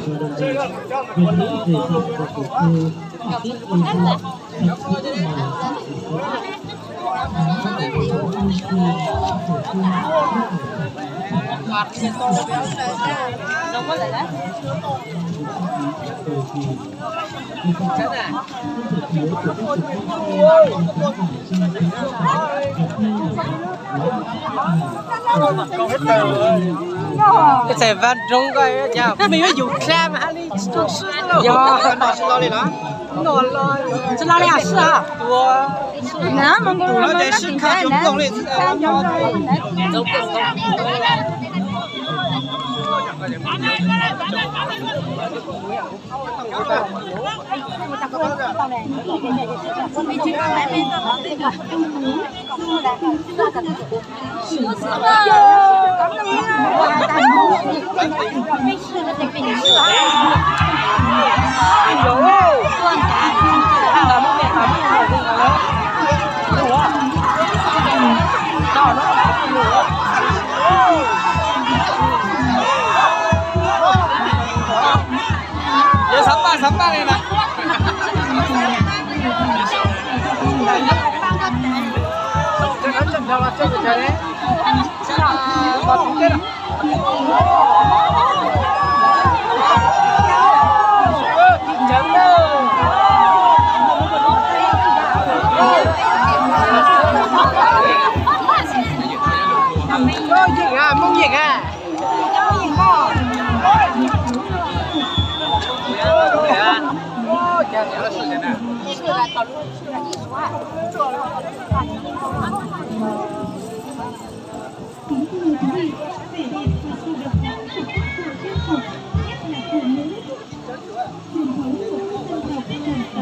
và đồng thời về lợi ích về sinh của tiểu khu, và tiếp tục Ib txhais vaj roob ko, kuv me yuav yus dab mas haj li tsis tau swb los. Tsis los li los? Tsis los li os, swb os. Tus no ces swb kha cov nplooj li. Yog xav paj xav paj li na. Yeej a, Hmoob yeej a. Kính thưa quý vị, vẻ đẹp và sâu đậm của các dân tộc, nhất là phụ nữ. Truyền thống của các dân tộc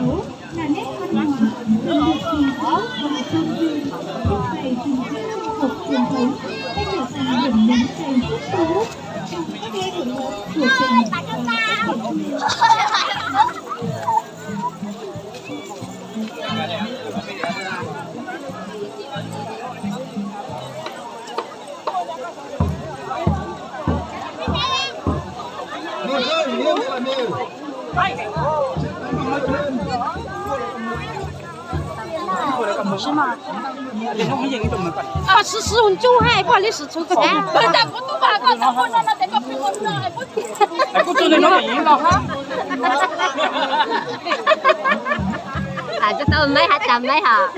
là tấu là nét văn hóa, cần được gìn giữ và tôn vinh, thúc đẩy gìn giữ trang phục truyền thống sẽ trở thành điểm nhấn đầy sức thu hút trong các lễ hội lớn của tỉnh và các địa phương. Sis sis ntsuj hais poj li sis txhu txha. Tau maiv has tas maiv hos.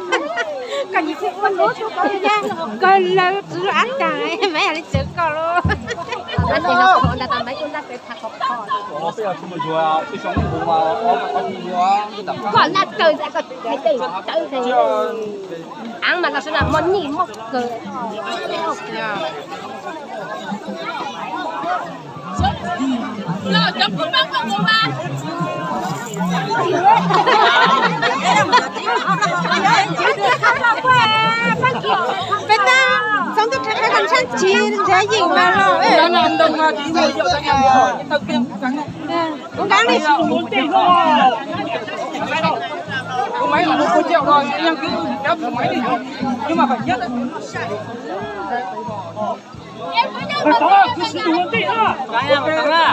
Koj lawv txwv ab tas maiv hais li txwv koj lauj. Maiv ces no koj nta tau maiv kuj nta peb tha qhov qhov. Koj nta kaw ntawm koj hais tej tawv tes. Av mas los sawv daws muaj nyiaj muaj kawg. Peb tab txog ntuj qhia qhia kom ntshai tsis nrhiav yeem mas los. Kuv nkaab li. Thầy Thắng, cứ xíu đừng ổn định nữa.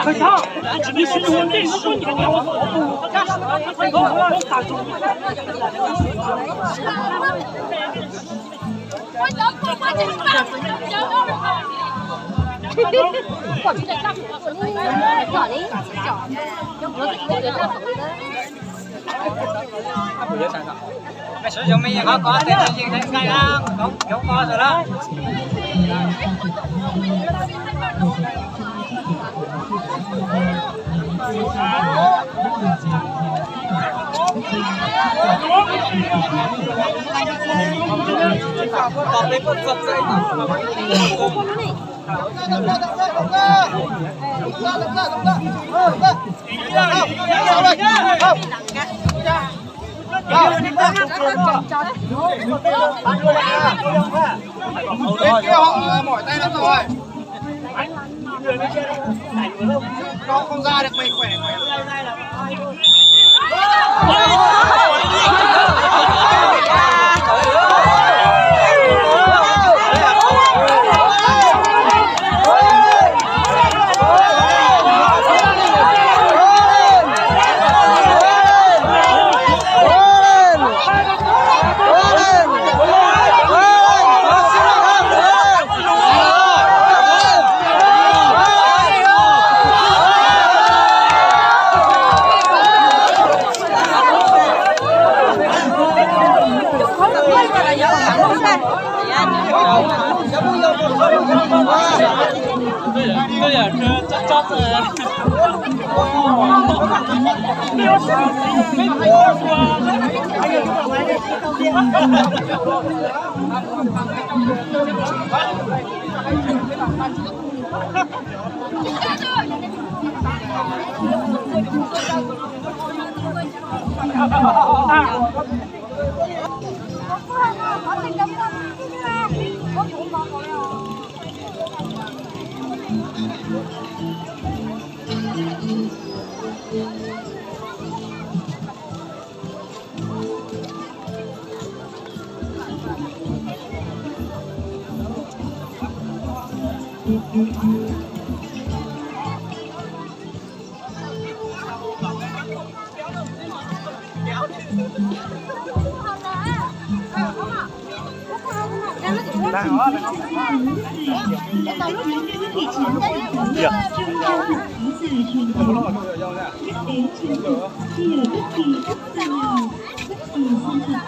Thầy Thắng, chỉ đi xíu đừng ổn định, nó có nhiều nhiều. Thầy Thắng, Nhắc đến truyền thống, nhắc đến truyền thống, khi ở bất kỳ quốc gia nào, bất kỳ dân tộc nào,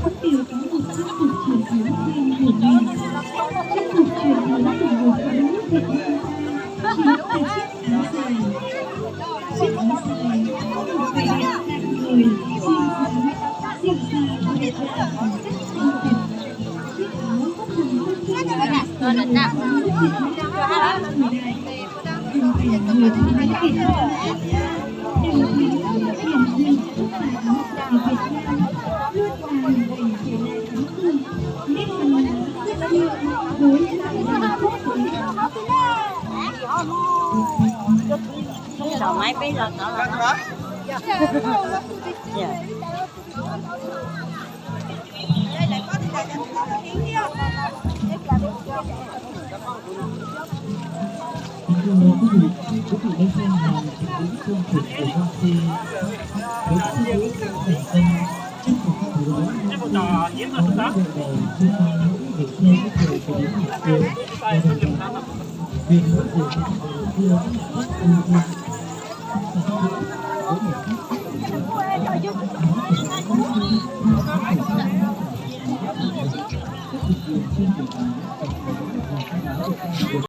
cũng đều có một trang phục truyền thống riêng của mình. Trang phục truyền thống của người phụ nữ Việt Nam ta chính là chiếc áo dài. Chiếc áo dài, một vẻ đẹp tặng người, duyên dáng, dịu dàng, nhẹ nhàng, rất chân thật. Chiếc áo góp phần tôn vinh lịch sử của người phụ nữ Việt Nam trong thời đại. Máy peb los tod los.